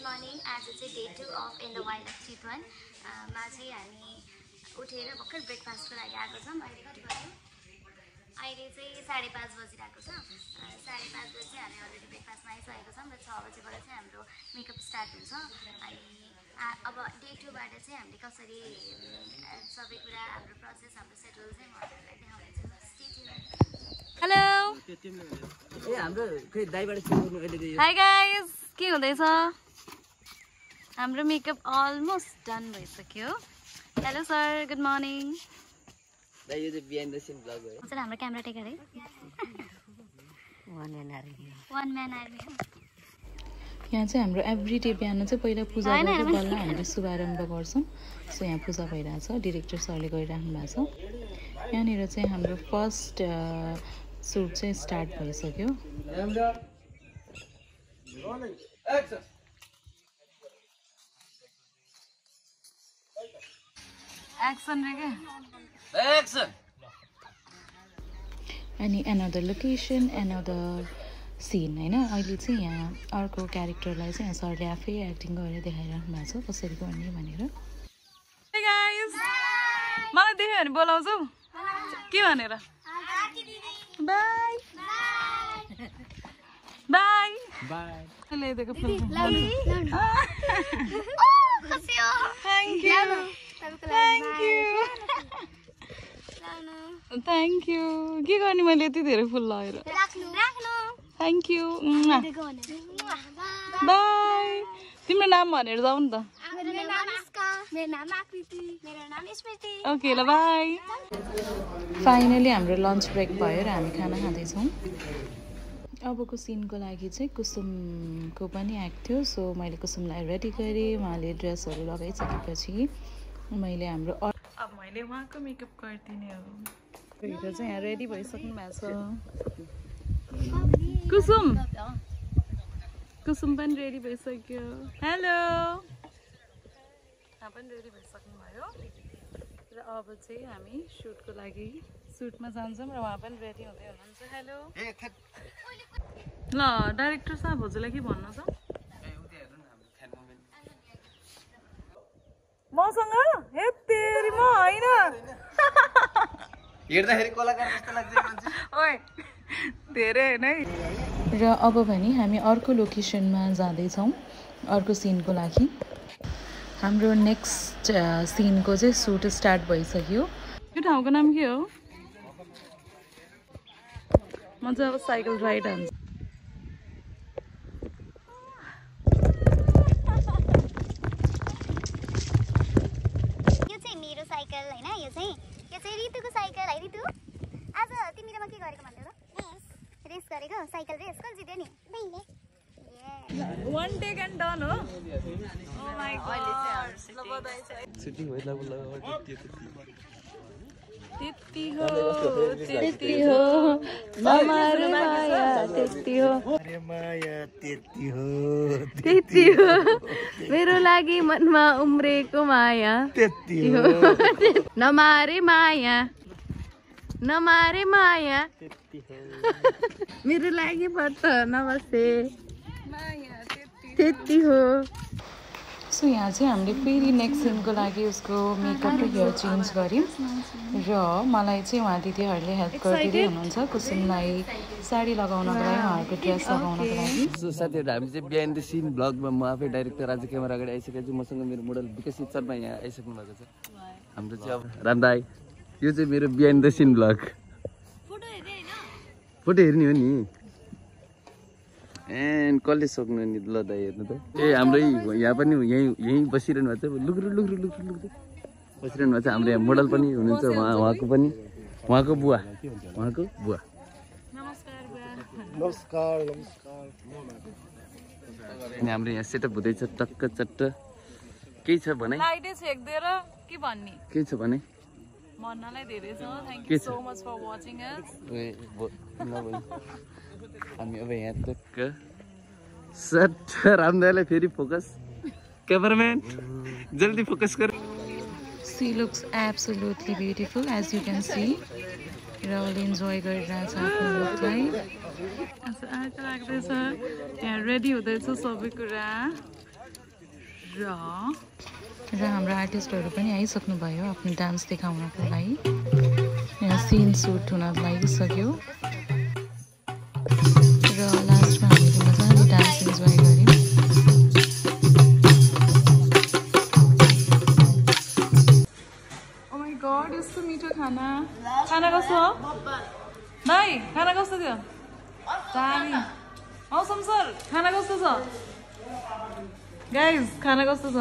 Good morning. आज चाहिँ day 2 of in the wild of Chitwan मा चाहिँ हामी उठेर भर्खर ब्रेकफास्टको लागि आएको छौँ। अहिले कति बज्यो? अहिले चाहिँ 5:30 बजिरहेको छ। 5:30 बजी चाहिँ हामी अलरेडी ब्रेकफास्टमा आइसकेको छौँ र 6 बजीबाट चाहिँ हाम्रो मेकअप स्टार्ट हुन्छ। अनि अब डे 2 बाट चाहिँ हामीले कसरी सबै कुरा हाम्रो प्रोसेस हाम्रो सेड्युल चाहिँ म हजुरलाई देखाउनेछु। हेलो, हाई गाइज, के हुँदैछ? हाम्रो मेकअप अलमोस्ट डन भइसक्यो। Hello sir, good morning. हाम्रो क्यामेरा टेकर है, वान म्यान आर्मी। यहाँ चाहिँ हाम्रो एभ्री डे बिहान चाहिँ पहिला पूजा गरेर बल्ल हामीले शुभारम्भ गर्छौँ। सो यहाँ पूजा भइरहेछ, डिरेक्टर सरले गरिराख्नु भएको छ। यहाँनिर चाहिँ हाम्रो फर्स्ट सुट चाहिँ स्टार्ट भइसक्यो। अनि एनदर लोकेसन, एनदर सिन होइन। अहिले चाहिँ यहाँ अर्को क्यारेक्टरलाई चाहिँ सरले आफै एक्टिङ गरेर देखाइराख्नु भएको छ कसरी गर्ने भनेर। मलाई देख्यो भने बोलाउँछौ के भनेर? Bye bye bye. ल्याइदिएको फुल। Thank you thank you thank you. के गर्ने मैले यति धेरै फुल लगाएर? Thank you. बाई। तिम्रो नाम भनेर जाऊ नि त। ओके ल, बाई। फाइनली हाम्रो लन्च ब्रेक भयो र हामी खाना खाँदैछौँ। अबको सिनको लागि चाहिँ कुसुमको पनि आएको थियो। सो मैले कुसुमलाई रेडी गरेँ। उहाँले ड्रेसहरू लगाइसकेपछि मैले हाम्रो अब मैले उहाँको मेकअप गरिदिने हो। भित्र चाहिँ यहाँ रेडी भइसक्नु भएको छ। कुसुम कुसुम पनि रेडी भइसक्यो। हेलो, यहाँ पनि रेडी भइसक्नु भयो। र अब चाहिँ हामी सुटको लागि सुटमा जान्छौँ र उहाँ पनि रेडी हुँदै हुनुहुन्छ। हेलो ल, डाइरेक्टर साहब हजुरलाई के भन्नु छ? मसँग हेतेरी म होइन हेर्दाखेरि कलाकार जस्तो लाग्छ मान्छे। ओए धेरै हैन है। र अब भने हामी अर्को लोकेसनमा जाँदैछौँ अर्को सिनको लागि। हाम्रो नेक्स्ट सिनको चाहिँ सुट स्टार्ट भइसक्यो। यो ठाउँको नाम के हो? म चाहिँ अब साइकल राइड हान्छु। यो चाहिँ मेरो साइकल होइन, यो चाहिँ रितुको साइकल है। रितु, आज तिमी र म के गरेको भन्दै हो? रेस गरेको। साइकल रेस कसले जित्यो नि? मैले। One take and done हो। Oh my god। सुटिङ भइला बुला त्यति हो त्यति हो नमारे माया त्यति हो। अरे माया त्यति हो त्यति हो मेरो लागि मनमा उम्रेको माया त्यति हो। नमारे माया नमारे माया मेरो लागि पर्छ नबसे त्यति हो। सो यहाँ चाहिँ हामीले फेरि नेक्स्ट सिनको लागि उसको मेकअप र हेयर चेन्ज गऱ्यौँ। र मलाई चाहिँ उहाँ दिदीहरूले हेल्प गरिदिँदै हुनुहुन्छ कुसुमलाई साडी लगाउनको लागि, उहाँहरूको ड्रेस लगाउनको लागि। साथीहरू, हामी चाहिँ बिहाइन्ड द सिन ब्लगमा म आफै डाइरेक्टर आज क्यामेरा अगाडि आइसकेको छु। मसँग मेरो मोडल विकसित शर्मा यहाँ आइसक्नु भएको छ। हाम्रो चाहिँ अब रामदाई, यो चाहिँ मेरो behind the scene blog. Photo हेर्ने हो नि। एन्ड कसले सक्नु नि ल दाइ हेर्नु त। ए हाम्रै यहाँ पनि यहीँ बसिरहनु भएको छ। लुग्रु लुग्रु लुग्रु लुग्रु बसिरहनु भएको छ। हाम्रो यहाँ मोडल पनि हुनुहुन्छ। उहाँको पनि उहाँको बुवा नमस्कार। अनि हाम्रो यहाँ सेटअप हुँदैछ टक्क चट्ट। केही छ भने लाइटै छेक्दिएर के भन्ने? केही छ भने भन्नलाई धेरै छ। Thank you so much for watching us. हामी अब यहाँ तक सट रामदाईलाई फेरि फोकस। क्यामेराम्यान जल्दी फोकस गर। She looks absolutely beautiful as you can see. र अहिले इन्जोय गरिरहेछ आफ्नो लुकलाई। आशा लाग्दैछ यहाँ रेडी हुँदैछ सबै कुरा। र हाम्रो आर्टिस्टहरू पनि आइसक्नुभयो आफ्नो डान्स देखाउनको लागि। यहाँ सिन सुट हुन लागिसक्यो र लास्टमा हामीले मजाले डान्स इन्जोय गऱ्यौँ। ओ माई गॉड, यस्तो मिठो खाना। खाना कस्तो हो भाइ? खाना कस्तो थियो? दामी। मौसम सर, खाना कस्तो छ? गाइज, खाना कस्तो छ?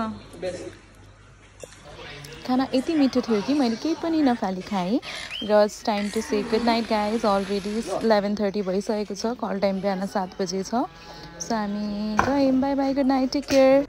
खाना यति मिठो थियो कि मैले केही पनि नफाली खाएँ। र it's time to say good night guys. Already 11:30 भइसकेको छ। कल टाइम बिहान 7 बजे छ। सो हामी गयौँ। Bye bye, good night, take care.